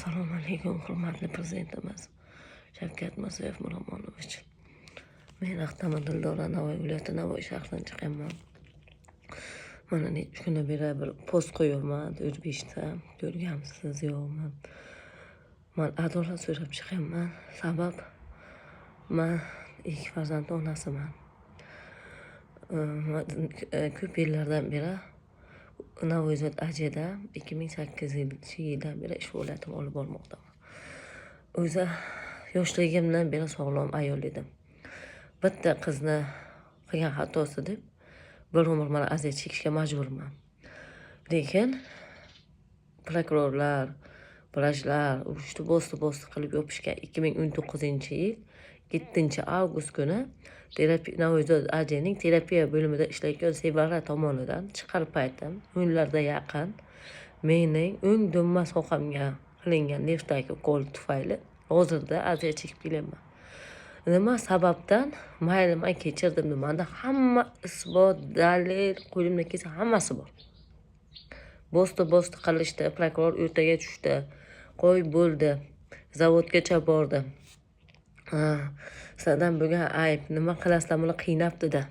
Assalomu alaykum, hurmatli prezidentimiz Shavkat Mirziyoyev Miromonovich. Men Axtama Dildora, Navoiy viloyati, Navoiy shahridan chiqyapman. Mana necha kundan beri bir post qo'yyapman, 4-5 ta, ko'rganmisiz, yo'qmi? Man adolat so'rab chiqyapman. Sabab, man ikki farzandni onasiman. Ko'p yillardan beri Navoiyzod AJda 2008-yildan beri ish faoliyatimni olib bormoqdaman. O'zi yoshligimdan beri sog'lom ayol edim. Bitta qizni qilgan xatosi deb bir umr mana aziyat chekishga majburman. Lekin prokurorlar, vrachlar urushni bosti bosti qilib yopishgan. 2019-yil 7-avgust kuni terapiya, Navoiyzod AJning terapiya bo'limida ishlayotgan Sevara tomonidan chiqar paytim 10 larga yaqin mening o'ng dumma sohamga qilingan nervdagi ukol tufayli hozirda aziyat chekib kelyapman. Nima sababdan? Mayli, man kechirdim. Manda hamma isbot, dalil, qo'limdan kelsa, hammasi bor. Bosti bosti qilishdi, prokuror o'rtaga tushdi. Qo'y, bo'ldi. Zavodgacha bordi. Ha, sizlardan bo'lgan ayb, nima qilasizlar, buni qiynabdida.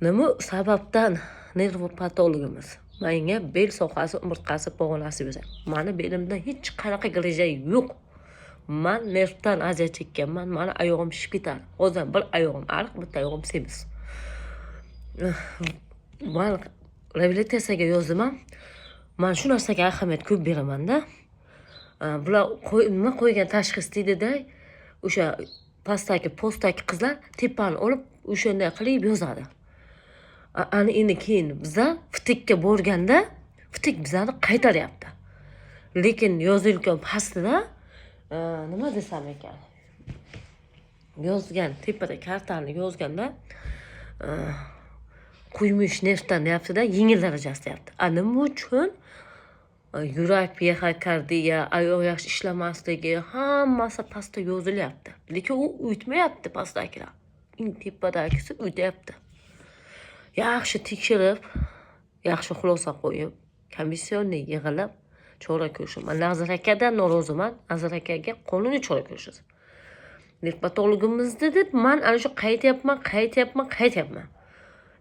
Nima sababdan nervopatologimiz menga bel sohasi, umurtqasi pog'onasi bo'lsa, mani belimda hech qanaqa грыжа yo'q. Man nervdan aziyat chekkanman, mani oyog'im shishib ketadi. Hozir bir oyog'im ariq, bitta oyog'im semiz. Man reabilitatsiyaga yozdim ham. Man shu narsaga ahamiyat ko'p beramanda. Bular nima qo'ygan tashxis deydida, o'sha pastdagi postdagi qizlar tepani olib, o'shanday qilib yozadi. Ana endi keyin biza ВТИКka borganda, ВТИК bizani qaytaryapti. Lekin yozilgan pastida, nima desam ekan, yozgan tepada kartani yozganda, quymish nervdan deyaptida, yengil darajasi deyapti. A nima uchun yurak, pxokardiya, oyoq yaxshi ishlamasligi, hammasi pastda yozilyapti, lekin u o'tmayapti pastdagilar, eng tepadagisi o'tyapti. Yaxshi tekshirib, yaxshi xulosa qo'yib, комиссионный yig'ilib chora ko'rishi. Man Nazir akadan noroziman. Nazir akaga qonuniy chora ko'rishingiz. Nevropatologimizni deb man ana shu qaytyapman, qaytyapman, qaytyapman.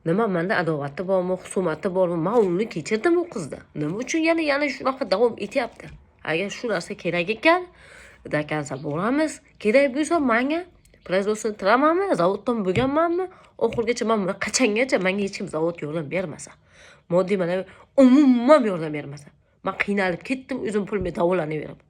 Nima, manda adovati bormi, husumati bormi? Man uni kechirdim, u qizni. Nima uchun yana yana shunaqa davom etyapti? Agar shu narsa kerak ekan, до конца boramiz. Kerak bo'lsa, manga производство turamanmi, zavoddan bo'lganmanmi, oxirigacha. Man buni qachongacha, manga hech kim, zavod yordam bermasa, moddiy, mana, umuman yordam bermasa, man qiynalib ketdim o'zim pulimga davolanaverib.